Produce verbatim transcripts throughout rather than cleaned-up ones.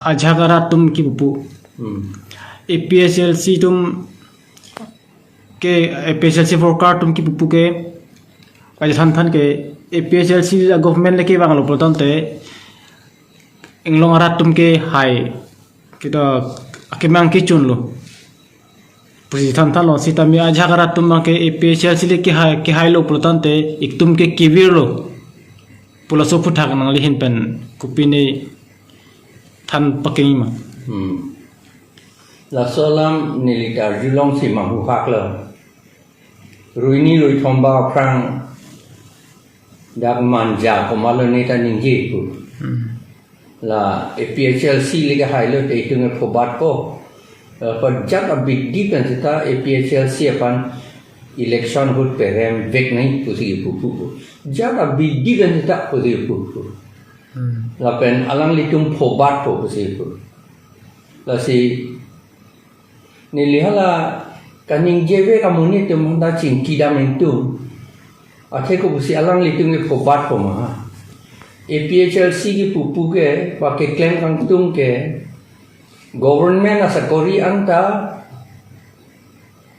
ajahak arat atum kipupu. Hmm. A P H L C atum ke, A P H L C worker atum kipupu ke, kaja than than ke, A P H L C a government le kevanglo pulotangte, inglong arat atum ke hai, kita akemang kechunlo. Pusi than thanlo, sitame ajahak arat atum abang ke A P H L C le kehai, kehailo pulotangte, itum ke kevirlo. Pu laso aphuthak nangli ahin pen kopine than pakeng ma? Hmm. Laso alam neli ta arjulongsi manghuhaklo. Ruini ruithom ba aphrang dak Manja komatlo ne ta ningje pu. Hmm. La A P H L C le kehailo te itum ke phobatpo. Eh, pajat abidi pen seta A P H L C aphan election ahut peremvek nangji pusi kipupu. Jat abidi pen seta pusi kipupu. Hmm. Lapen alanglitum phobatpo pusi kipu. Lasi neli hala kaningjevek amonit atum aphanta chingkidam ingtung. Athe kopusi alanglitum ke phobatpo ma? A P H L C kipupu ke, ba keklem kangtung ke, government asakori anta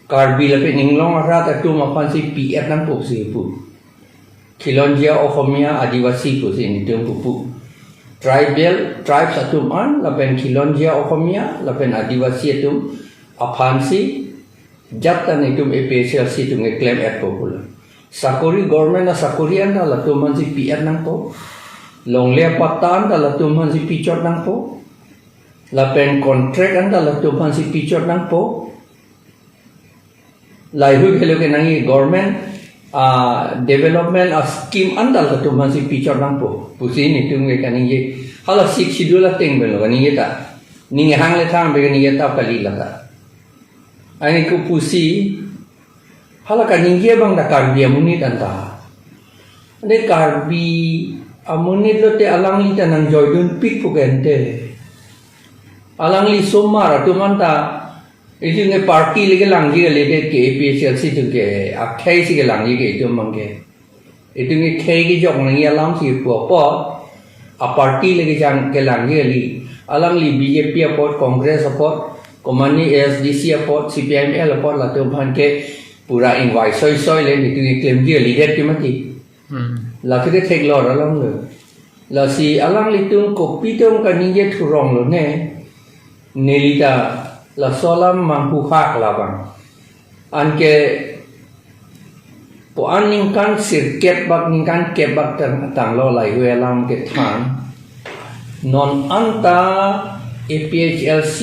Karbi lapen inglong arat atum aphansi pi-et nangpo pusi kipu. Khilonjia Okhomia Adivasi pusi nelitum pupu. Tribal tribes atum an, lapen Khilonjia Okhomia, lapen Adivasi atum aphansi jat ta nelitum A P H L C atum keklem-etpo pulo. Sakori, government asakori anta latum aphansi pi-et nangpo. Longle apatta anta latum aphansi pichot nangpo. Lapen contract anta latum aphansi pichot nangpo. Laheihui kelo ke nangji government, ah, development, ah, scheme anta latum aphansi pichot nangpo pusi nelitum ke kaningje. Hala Sixth Schedule ateng pen lo kaningje ta. Ning hang le thang pen kaningje ta kali lata. Ani kopusi hala kaningje abang ta Karbi amonit anta. Ante Karbi amonit lote alangli ta nangjoidunpikpo ke ante. Alangli asomar atum anta, itum ke party le kelangji kalidet ke A P H L C atum ke, akhei si kelangji ke itum abang ke. Itum ke khei kejok nangji alamsi pu apot, a party le kejang kelangji kali. Alangli B J P apot, Congress apot, komane A S D C apot, C P I M L apot latum aphan ke pura ingvai soisoi le nelitum keklemji kalidet ke mati. Hmm. Lake theklor alam lo. Lasi alanglitum kopi atum kaningje thurong lo ne. Neli ta laso alam manghuhak labang. Anke ko-an ningkan sirkep bak ningkan kep bak tang, tanglo laheihui alam kethan. Non anta A P H L C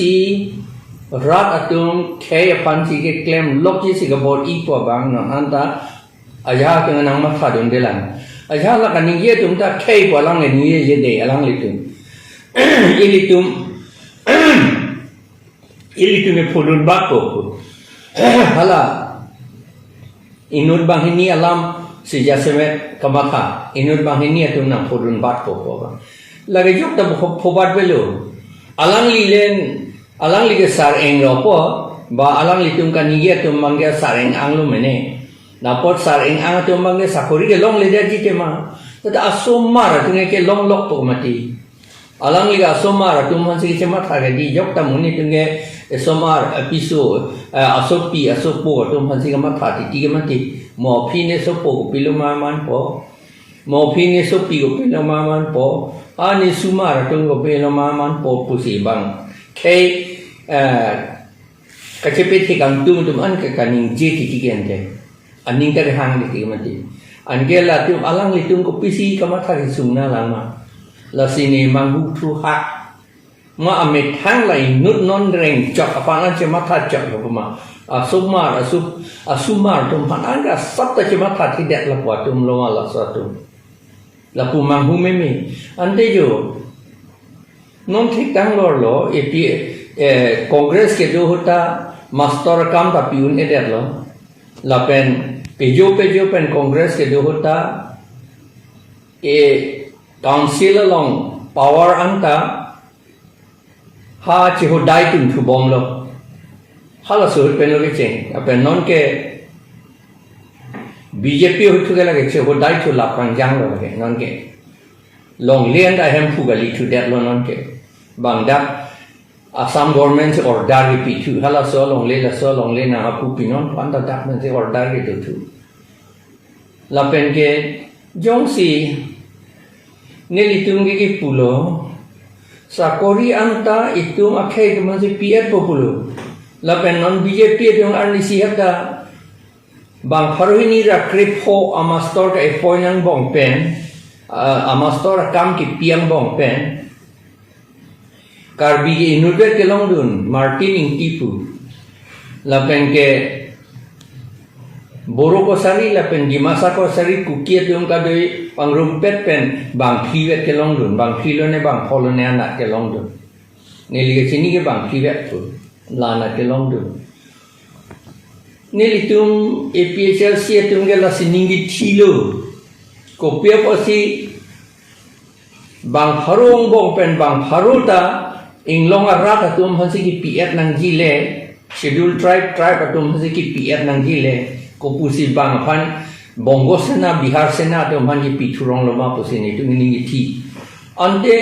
rat atum khei aphansi keklem lokji si kabor-ipo abang non anta ajahak atum nangmathadunde lang. Ajahak la kaningje atum ta khei pu alang ningjeje de alanglitum. Ilitum, ilitum ke phodun bak ko. Hala inut banghini alamsi jasemet kamatha. Inut banghini atum nangphodun bak ko ko. Lake jok ta pho-, phobat avelo. Alangli len, alangli ke sar-englo po, ba alanglitum kaningje atum abang ke sar-eng-anglo mene. Lapot sar-eng-ang atum abang ke sakori kelongledetji tema. Tata asomar atum ke longlokpo mati. Alangli ke asomar atum aphansi kechematha kedi jok ta monit atum ke asomar, apiso, eh, asopi, asopo atum aphansi kematha titi ke mati. Mo aphi ne sopo kopilo ma manpo. Mo aphi ne sopi kopilo ma manpo. Ani asomar atum kopilo ma manpo pusi abang. Khei, eh, kachepethek kangtung atum an ke kaningje titi ke ante. Aning ta kehang titi ke mati. Anke latum alanglitum kopisi kamatha kesung nanglang ma. Lasi ne manghu thuhak. Ma amethang la inut non rengchok aphan an chematha choklo ma. Asomar, aso-, asomar atum aphan an ke asap ta chematha thedet lapu atum lo ma laso atum. Lapu manghu meme. Ante jo. Non thik tang lor lo, A P, eh, Congress kedo ahut ta master akam ta pi-un-edetlo. Lapen pejo pejo pen Congress kedo ahut ta, eh, council along power anta ha chehodai tun thubomlo. Halaso ahut pen lo kecheng. Lapen non ke B J P ahut thu ke lake chehodai thu laprang janglo lake non ke. Longle anta ahemphu kali thudetlo non ke. bang dak Assam government si order kepithu, halaso alongle, laso alongle nangpu pinon, anta dak pensi order kedo thu. Lapen ke jongsi nelitum ke kipulo, sakori anta itum akhei kemansi pi-etpo pulo. Lapen non B J P atum arnisi hata bang pharo hini ra krepho amastor ke-appoint angbong pen, ah, amastor akam kepi angbong pen Karbi ke inutvet kelongdun, Martin Engti pu. Lapen ke Boro kosari lapen Dimasa kosari Kuki atum kadoi pangrumpet pen bang phlivet kelongdun, bang phli lone bang pho lone anat kelongdun. Neli kachini ke bang phlivet pu, la anat kelongdun. Nelitum A P H L C atum ke lasi ning kethilo. Kopi apotsi bang pharo angbong pen bang pharo ta inglong arat atum aphansi kepi-et nangji le, Scheduled Tribe, tribe atum aphansi kepi-et nangji le, kopusi bang aphan Bongo Sena, Bihar Sena atum aphan kepi thurong lo ma pusi nelitum ning kethi. Ante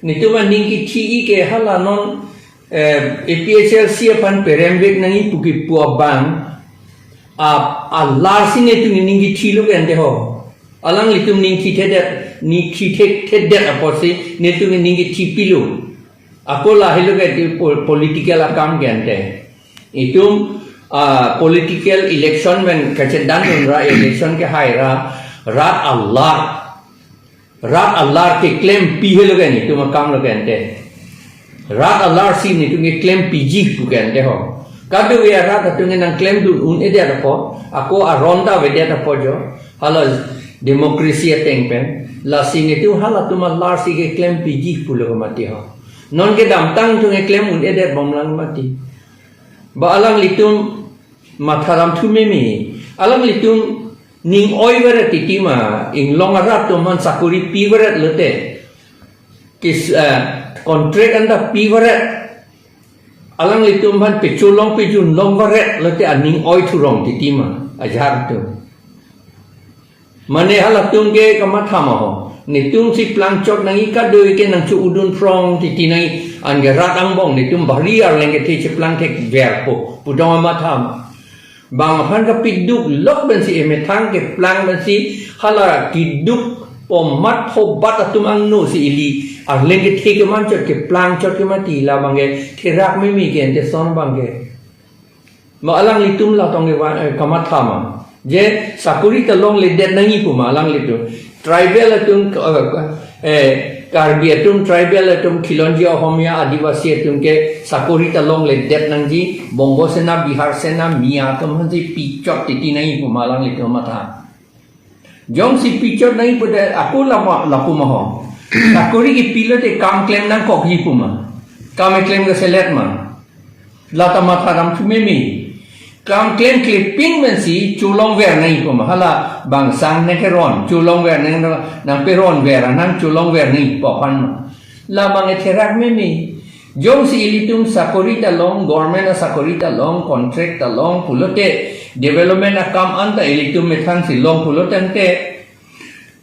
nelitum aning kethi-i ke hala non, eh, A P H L C aphan peremvek nangji pu kipu abang, a, alarsi nelitum ning kethilo ke ante ho. Alanglitum ning kethithedet, ning kethithedet apotsi nelitum ning kethipilo. Ako lahelo ke ti pol-, political akam ke ante. Itum, ah, political election pen kachedandun ra election kehai ra, rat alar. Rat alar keklempi helo ke nelitum akam lo ke ante. Rat alarsi nelitum keklempiji pu ke ante ho. Kadokave arat atum ke nangklemdun un-edet apot, ako aron ta avedet apot jo. Hala democracy ateng pen. Lasi nelitum halatum alarsi keklempiji pulo ke mati ho. Non kedamtang atum keklem un-edet bomlang mati. Ba alanglitum matha dam thu meme. Alanglitum ning oi varet titi ma, inglong arat atum aphan sakori pi varet lote. Kis, eh, contract anta pi varet. Alanglitum aphan pecholong pejun long varet lote aning oi thurong titi ma, ajahak atum. Mane halatum ke kamatha ma ho. Nelitum si plangchot nangji, kadokave ke nangcho-udun phrong titi nangji, anke rat angbong nelitum bari arleng kethe cheplang thekverpo pu tong amatha ma. Bang aphan kapiduk lok pensi emethang keplang pensi hala kiduk pomat phobat atum angno si ili arleng kethe kemanchot keplangchot ke mati, labang ke therak meme ke ante son abang ke. Ma alanglitum la tong ke va-, eh, kamatha ma. Je sakori ta longledet nangji pu ma alanglitum. Tribal atum, eh, eh, Karbi atum, tribal atum, Khilonjia, Ohomia, Adivasi atum ke sakori ta longledet nangji, Bongo Sena, Bihar Sena, Miya atum aphansi pichot titi nangji pu ma alanglitum matha. Jongsi pichot nangji pulote ako lama lapu ma ho. Sakori kepi lote kam klem nangkokji pu ma. Kam keklem keselet ma. Lata matha dam thu meme. Kam klem klepin pensi cholong ver nangji pu ma. Hala bang sang nangkeron, cholong ver nang, nangperon ver, nang cholong ver nangji pu aphan ma. Labang ke therak meme. Jongsi ilitum sakori ta long, government asakori ta long, contract ta long pulote, development akam anta ilitum methang si long pulote ante,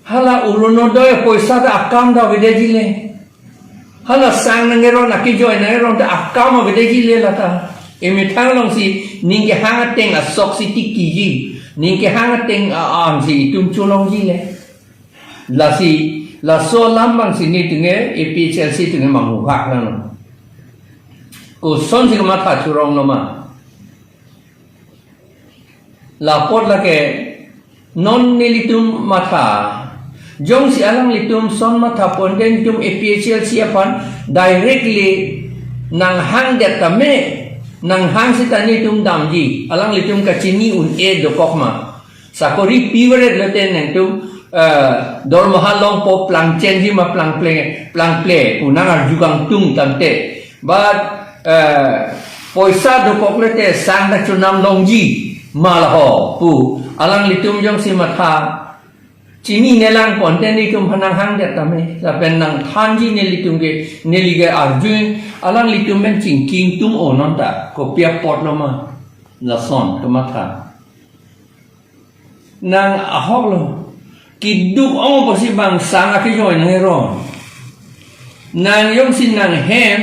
hala Orunodoi apoisa ta akam ta avedeji le. Hala sang nangkeron, akejoi nangkeron ta akam avedeji le lata. Emethang alongsi ning kehang ateng asok si tikiji, ning kehang ateng a-an si itum cholongji le. Lasi, laso alam abang si nelitum ke A P H L C atum ke manghuhak lang. Kosonsi kamatha thurong lo ma. Lapot lake non nelitum matha. Jongsi alanglitum son matha ponte nelitum A P H L C aphan directly nanghangdet tame, nanghang seta nelitum damji. Alanglitum kachini un-e dokok ma. Sakori pi varet lote nangtum, eh, dormaha longpo plangchenji ma plangple, plangple pu nang arju kangtung tangte. But, eh, poisa dokok lote sang ta chonam longji ma laho pu alanglitum jongsi matha chinine lang ponte nelitum aphan nanghangdet tame. Lapen nangthanji nelitum ke, neli ke arju, alanglitum pen chingki ingtung-o non ta. Kopi apot lo ma. Lason kamatha. Nang ahok lo. Kiduk ong apotsi bang sang akejoi nangkeron. Nang jongsi nang hem,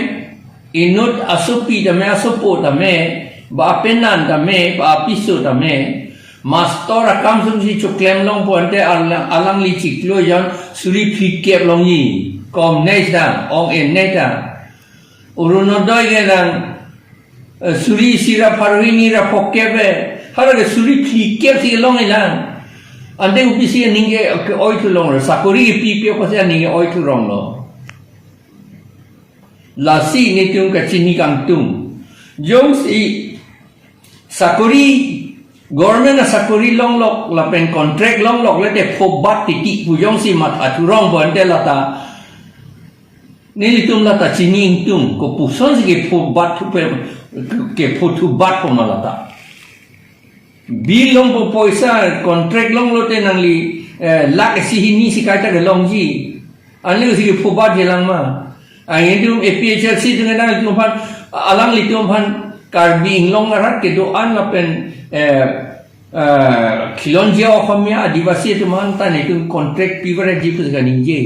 inut asopi tame, asopo tame, ba apenan tame, ba apiso tame, mastor akam sumsi choklem longpo ante alang, alangli chiklo jon suri phlikep longji. Kom nei ta, ong en nei ta. Orunodoi ke nang, eh, suri isi ra pharo hini ra phokep eh. Hara ke suri phlikep si long ilang. Ante kopisi aning ke, ke-oi thu longlo. Sakori kepi pi apotsi aning ke-oi thu longlo. Lasi netum kachini kangtung. Jongsi sakori, government asakori longlok lapen contract longlok lete phobat titi pu jongsi matha thu longpo ante lata, nelitum lata chini ingtung, kopusonsi kephobat thupe, kepho thubatpo ma lata. Bill longpo, poisa contract longlote nangli, eh, lakh isi hini si kaita kelongji. Anli si kephobatji lang ma. Anke netum A P H L C atum nangtum aphan, alanglitum aphan Karbi Anglong arat kedo-an lapen, eh, eh, khilonjia Oxomiya Adivasi atum aphan ta netum contract piverji pusi kaningje.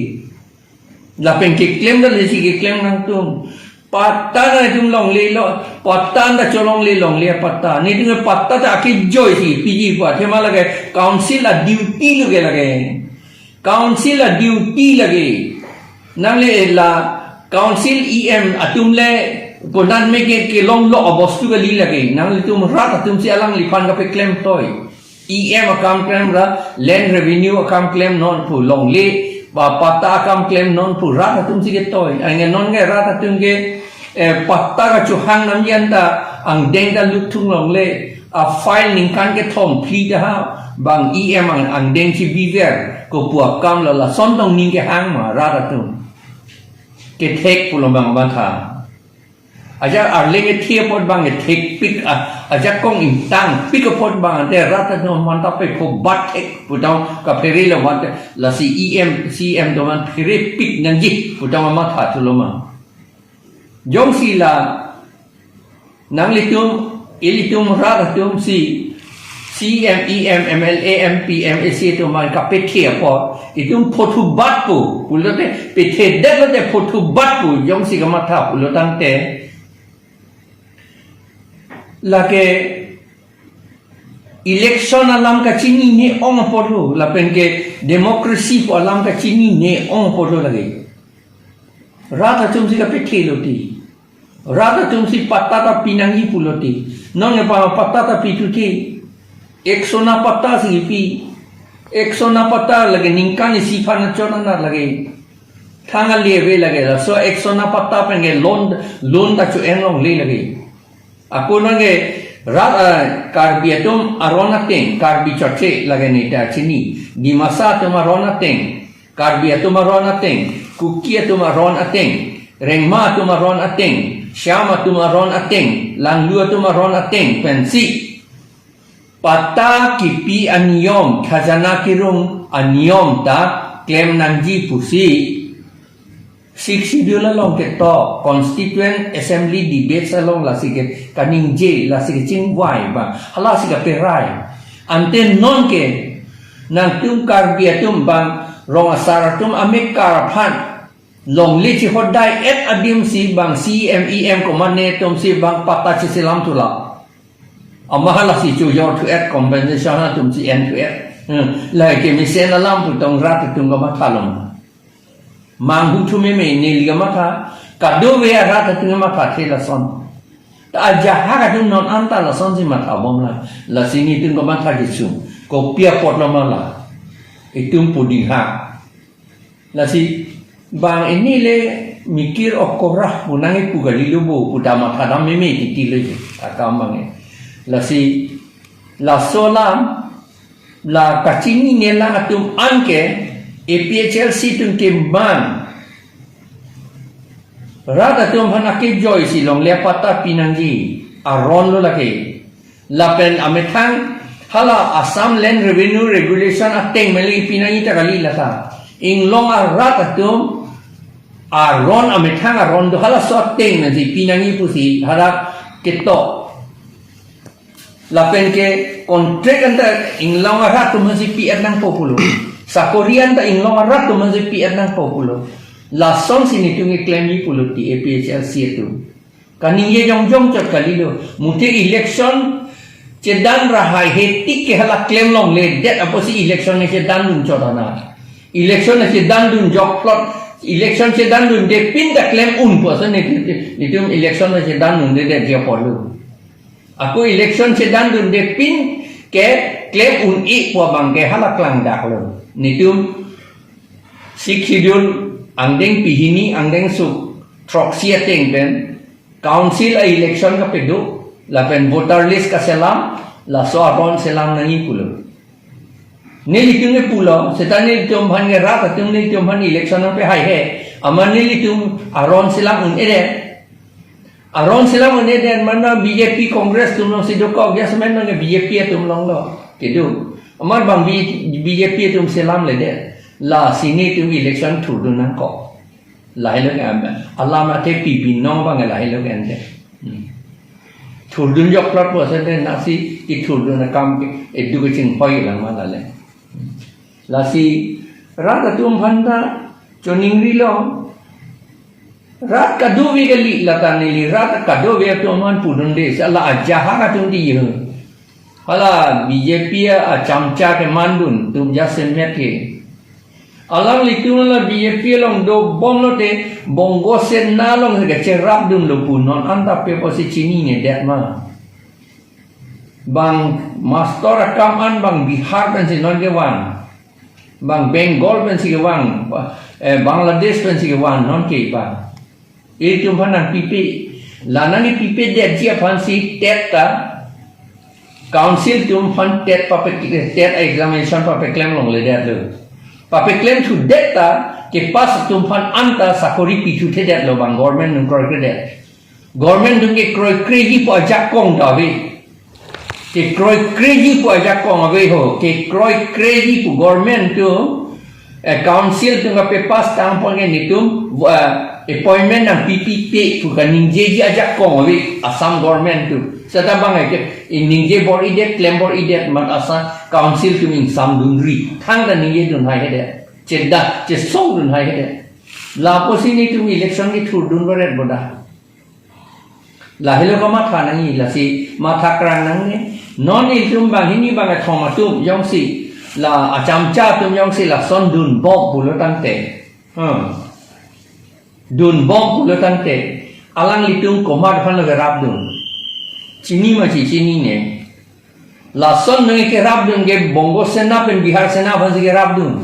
Lapen keklem ta lesi keklem nangtum. Patta nangtum longlelo, patta ta cholongle longle patta. Netum patta ta akejoi si piji pu athema lake council a-duty lo ke lake. Council a-duty lake. Nangle la council E M atum le konat me ke kelonglo abostu kali lake. Nanglitum rat atum si alangliphan kapeklem toi. E M akam klem ra, land revenue akam klem non pu longle, ba patta akam klem non pu rat atum si ketoi. Anke non ke rat atum ke, eh, patta kachohang namji anta angdeng ta lutthung longle, a-file ningkan kethom phli ta ha, bang E M ang, angdeng si biver, kopu akam lo lason tong ning kehang ma rat atum. Kethek pulo bang matha. Ajak arleng ethi apot bang ethekpik a, ajakong ingtangpik apot bang ante rat atum aphan ta pephobat thek putang kaphere lo mate lasi E M, C M atum aphan pherepik nangji putang matha thulo ma. Jongsi la nanglitum, ilitum rat atum si C M, E M, M L A, M P, M A C atum aphan kapethe apot, itum phothubatpo pulote, pethedet lote phothubatpo, jongsi kamatha pulo tangte. Lake election alam kachinine ong apot lo, lapen ke democracy pu alam kachinine ong apot lo lake. Rat atum si kapethe lote. Rat atum si patta ta pinangji pulote. Non ke pa patta ta pithu the. Ek sona patta si pi. Ek sona patta lake ningkan isi aphan chonana lake. Thang ale ave lake laso ek sona patta pen ke loan, loan ta cho-en longle lake. Ako nang ke rat, ah, Karbi atum aron ateng, Karbi church lake neta chini. Dimasa atum aron ateng, Karbi atum aron ateng, Kuki atum aron ateng, Rengma atum aron ateng, Shyam atum aron ateng, Langlu atum aron ateng pensi patta kipi aniyom, khajana kirung aniyom ta klem nangji pusi Sixth Schedule along ketok, Constituent Assembly debates along lasi ke kaningje, lasi kechingvai bang, halasi kaperai. Ante non ke nangtum Karbi atum bang rong asar atum amekar aphan longle chihodai-et adim si bang C M, E M komane atum si bang patta chisilam thula. Ama halasi chojor thu-et, compensation atum si en thu-et. Hmm. Lahai kemesen alam putong rat atum kamatha lom. Manghu thu meme neli kamatha, kadokave arat atum kamatha the lason. Ta ajahak atum non anta lason si matha bom la. Lasi netum kamatha kisung. Kopi apot lo ma la. Itum puding ha. Lasi bang ini le mikir okorah punang ipu kali lo bo, pu dam athadam meme titi lo je. Akam bang e. Lasi laso alam la kachinine lang atum anke A P H L C atum kemang. Rat atum aphan akejoi si longle patta pinangji. Aron lo lake. Lapen amethang hala Assam Land Revenue Regulation ateng meli pinangji ta kali lata. Inglong arat atum aron amethang aron do halaso ateng meli pinangji pusi hala ketok. Lapen ke contract anta inglong arat atum si pi-et nangpo pulo. Sakori anta inglong arat atum si pi-et nangpo pulo. Lasonsi netum keklemji pulo ti A P H L C atum. Kaningje jongjong chot kalilo. Muthe election chedan ra haihe tik ke hala klem longledet apotsi election ne chedandun chot ana. Election ne chedandun jokplot. Election chedandunde pin ta klem un pu ason netum, netum election ne chedandundedet ji apotlo. Ako election chedandunde pin ke klem un-e pu abang ke hala klangdaklo. Netum Sixth Schedule angdeng pehini angdeng suk throksi ateng pen council a-election kapado lapen voter list kaselam, laso aron selam nangji pulo. Nelitum ke pulo, seta nelitum aphan ke rat atum nelitum aphan election nangpehaihe, amat nelitum aron selam un-edet. Aron selam un-edet, mana B J P Congress atum alongsi dokok, ya semen nang B J P atum along lo. Kedo. Amat bang B-, B J P atum selamledet. Lasi netum election thurdun nangkok. Lahelo ke am-, alam athe pi binong abang lahelo ke ante. Hmm. Thurdun jokplot pu ason te nasi kethurdun akam ke edu kachinghoi lang ma lale. Hmm. Lasi rat atum aphan ta choningrilo. Rat kadokave kali lata neli rat kadokave atum aphan pudunde, sala ajahak atum ti yo. Hala B J P achamcha kemandun atum jasemet ke. Alanglitum hala B J P along dobomlote Bongo Sena along kacherapdunlo pu non anta pe apotsi chininedet ma. Bang mastor akam an bang Bihar pensi non kevang. Bang Bengal pensi kevang. Eh, Bangladesh pensi kevang non ke bang. Itum aphan nangpipe. La nangkipipedetji aphansi TET ta. Council atum aphan TET pape-, TET examination papeklem longledetlo. Papeklemthudet ta kepass atum aphan anta sakori pithuthedetlo bang government nung kroikredet. Government atum kekroikreji pu ajakong ta ave. Kekroikreji pu ajakong ave ho. Kekroikreji pu government atum, eh, council atum kapepass tangpon ke netum, eh, appointment nangpipipe pu kaningjeji ajakong ave. Assam government atum. Seta bang ke, iningje bor-idet, klem bor-idet, mat Assam council atum ingsamdunri. Thangta ningjedun haihedet. Cheda, chesongdun haihedet. Lapusi netum election kethurdun varet boda. Lahelo kamatha nangji, lasi matha krang nangne. Non itum banghini bangkethom atum jongsi, la achamcha atum jongsi lason dunbom pulo tangte. Hmm. Dunbom pulo tangte. Alanglitum komat aphanlo kerapdun. Chini ma chichinine. Lason nangkerapdun ke Bongo Sena pen Bihar Sena aphansi kerapdun.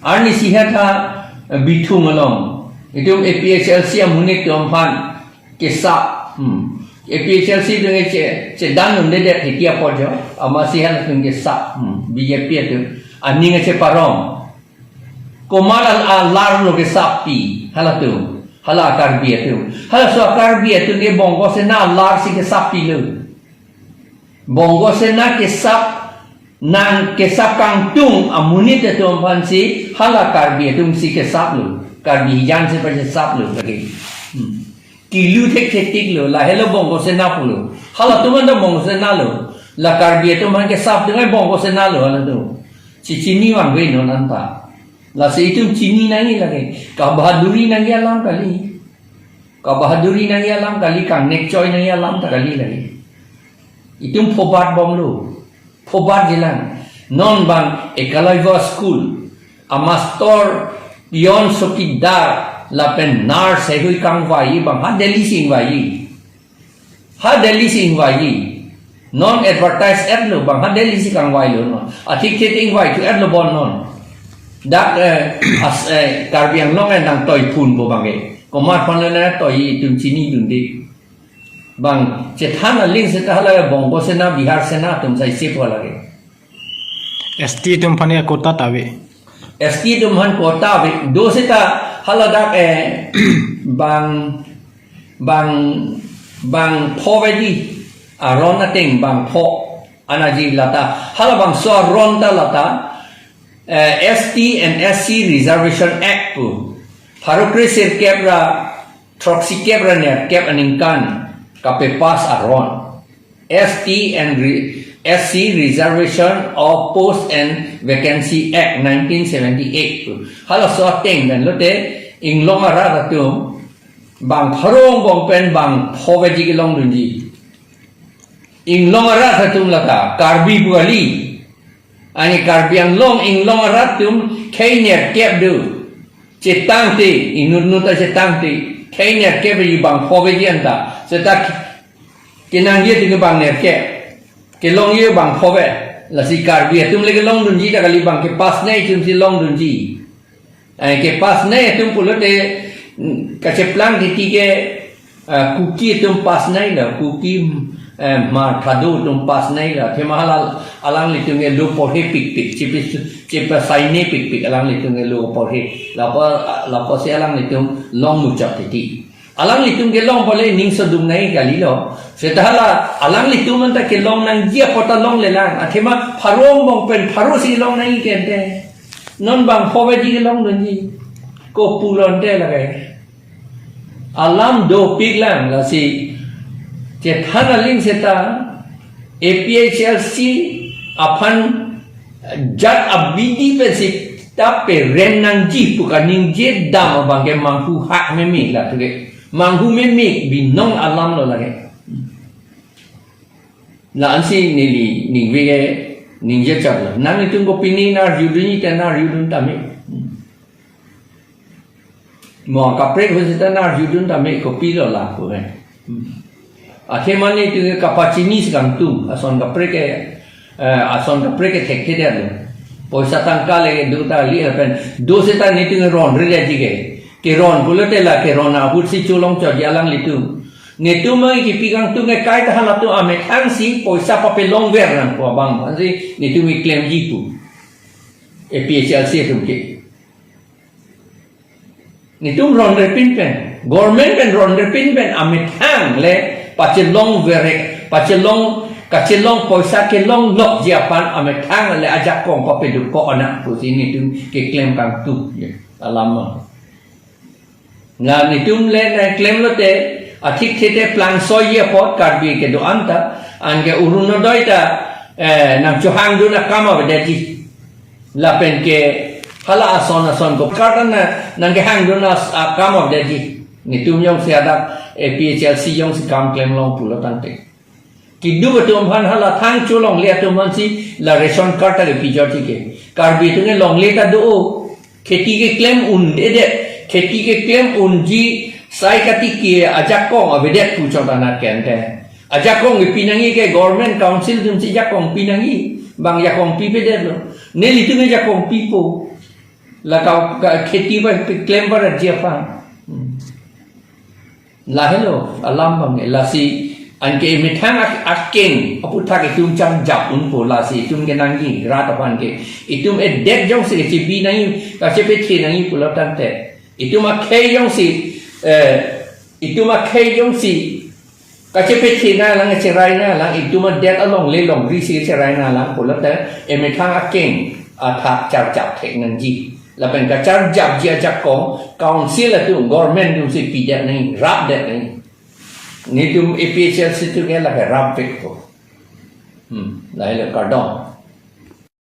Arnisi hetha, eh, Bithung along. Itum A P H L C amonit atum aphan kesap. Hmm. A P H L C atum ke che, chedandundedet hiti apot jo. Amatsi halatum kesap. Hmm. B J P atum. Aning cheparong. Komat al-, alarlo kesappi. Halatum. Hala Karbi atum. Halaso Karbi atum ke Bongo Sena alarsi kesappilo. Bongo Sena kesap nangkesap kangtung amonit atum aphansi hala Karbi atumsi kesaplo. Karbi hijan si pachesaplo lake. Hmm. Kilu thekthetiklo, lahelo Bongo Sena pulo. Halatum anta Bongo Senalo. La Karbi atum aphan kesapdungai Bongo Senalo halatum. Chichini vangve non anta. Lasi itum chini nangji lake. Kabahaduri nangji alam kali. Kabahaduri nangji alam kali, kangnekchoi nangji alam ta kali lake. Itum phobatbomlo. Phobatjilang. Non bang Ekalavya School amastor peon chowkidar lapen nurse heihui kangvai bang ha Delhisi ingvai. Ha Delhisi ingvai. Non advertise-etlo bang ha Delhisi kangvailo non. Athik thit ingvaithu-etlo bon non. Dak, eh, as, eh, Karbi Anglong, eh, nangtoiphunpo bang ke. Komat aphanlo nangtoi itum chinidunde. Bang chethan aling seta hala Bongo Sena, Bihar Sena atum saise pu lake. S T atum aphan ya quota ta ave. S T atum aphan quota ave. Do seta hala dak, eh, bang, bang, bangpho vedi. Aron ateng bangpho. Anaji lata. Halabangso aron ta lata. Eh, S T and S C Reservation Act pu. Pharo kre sirkep ra throksikep ra nerkep aningkan kapepass aron. S T and re-, S C Reservation of Post and Vacancy Act nineteen seventy-eight pu. Halaso ateng pen lote inglong arat atum bang pharo angbong pen bang pho veji kelongdunji. Inglong arat atum lata Karbi pu kali. Ani Karbi Anglong inglong arat atum khei nerkep do. Chetangte, inut nut ta chetangte, khei nerkep ji bang pho veji anta. Seta kenangji atum ke bang nerkep, kelongji bang pho ve. Lasi Karbi atum le kelongdunji ta kali, bang kepasnei atum si longdunji. Eh, kepasnei atum pulote, mm, kacheplang titi ke, eh, Kuki atum pasnei lo, Kuki, eh, Hmar Thadou atum pasnei lo. Athema hala alanglitum ke lo porhe pikpik, chepi, chepasaine pikpik alanglitum ke lo porhe. Lapu, lapusi alanglitum longmuchot titi. Alanglitum kelong pole ning sodung nai kali lo. Seta hala alanglitum anta kelong nangji apot ta longlelang. Athema pharo angbong pen pharo si long nai kente. Non bang pho veji kelongdunji. Ko pulote lake alam dopiklang, lasi chethan aling seta A P H L C aphan jat abidi pensi ta peren nangji pu kaningje dam abang ke manghu hak meme la tuke. Manghu meme binong alam lo lake. La ansi neli ningve ke ningje chak lo. Nanglitum ko pini nang arjudunji te nang arjudun tame. Mo kaprek ho seta nang arjudun tame, kopilo lapu he. Athema nelitum ke kapachini si kangtung, ason kaprek ke, eh, ason kaprek ke thekthe det lo. Poisa tangka le do ta li pen. Do seta nelitum ke ronre detji ke. Keron pulote la keron ahut si cholongchotji alanglitum. Nelitum mang kipi kangtung ke kaita halatum amethang si poisa papelongver nangpo abang. Ansi nelitum keklemji pu. A P H L C atum ke. Nelitum ronrepin pen, government pen ronrepin pen amethang le pachelongver, pachelong, kachelong poisa kelonglokji aphan amethang le ajakong papeduko anak pusi nelitum keklem kangtung. Ya, alam ma. Na nelitum le nangklem lote, athik thete plangsoiji apot Karbi kedo-an ta, anke Orunodoi ta, eh, nangchohangdun akam avedetji. Lapen ke hala ason ason ko kartan na nangkehangdun as-, akam avedetji. Nelitum jongsi adak A P H L C jongsi kam klemlong pulo tangte. Keduk atum aphan hala thang cholongle atum aphansi la ration card ta kepijotji ke. Karbi atum ke longle ta do-o. Kheti keklem undedet. Kheti keklem unji sai katiki ajakong avedet puchot anat kente. Ajakong kepi nangji ke government council atumsi jakong pi nangji. Bang jakong pipedetlo. Nelitum ke jakong pipo. La ka, ka kheti ba keklem ba raji aphan. Hmm. Lahelo alam bang, lasi anke methang ak-, akeng aputhak itum chang jap unpo, lasi itum kenangji rat aphan ke. Itum edet jongsi kechebi nangji, kachepethe nangji pulo tangte. Itum akhei jongsi, eh, itum akhei jongsi kachepethe nanglang, cherai nanglang, itum adet alongle longri si cherai nanglang pulote, emethang akeng athak charjap thek nangji. Lapen kacharjapji ajakong, council atum, government atumsi pidet nangji, rapdet nangji. Nelitum A P H L C atum ke lake rapvekpo. Hmm, lahelo kardom.